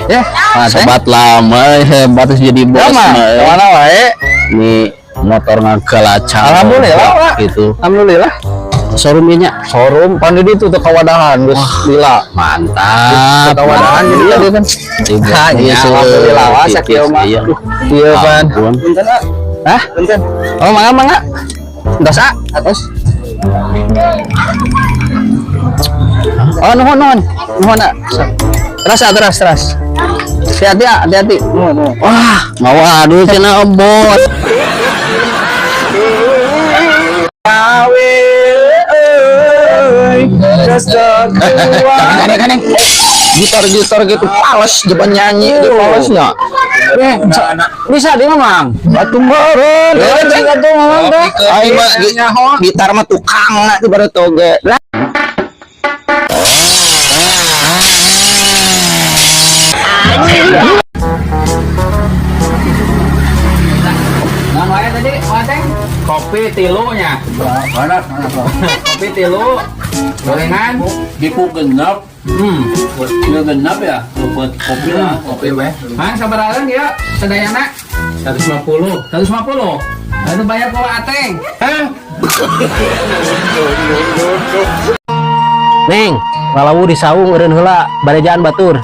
Ya, Sobat lama hebat jadi bos mah, mah. kemana wae? Ini motor ngagalaca. Alhamdulillah, Pak. Gitu. Alhamdulillah. Showroom nya. Showroom pan di ditu teu kawadahan geus lila. Mantap. Teu kawadahan jadi tadi kan. Iya, Ya, alhamdulillah wah sakieu mah. Iya. Iya pan. Ampun. Punten, ah. Hah? Punten. Oh, mangga mangga. Entos ah, atos. Oh, nuhun nuhun. Nuhun ah. Teras ah, teras teras. Hati-hati ah, hati-hati. Nuhun nuhun. Wah, mau aduh cenah bos. Kadang-kadang gitar-gitar gitu pales depan nyanyi itu palesnya. Bisa di mamang. Batu meureun. Eh, atuh mamang teh. Aing mah gitar mah tukang na tuh baru toge. Nah, wae tadi, wateng. Kopi tilunya. Kopi tilu. Gorengan. Dipu genap, Nggak genap ya, buat kopi lah, kopi weh. Mang sabarahan ya sadayana 150. 150. Nah, itu bayar ke Ateng. Hah? Neng, lalawu di saung eureun heula, barejaan batur.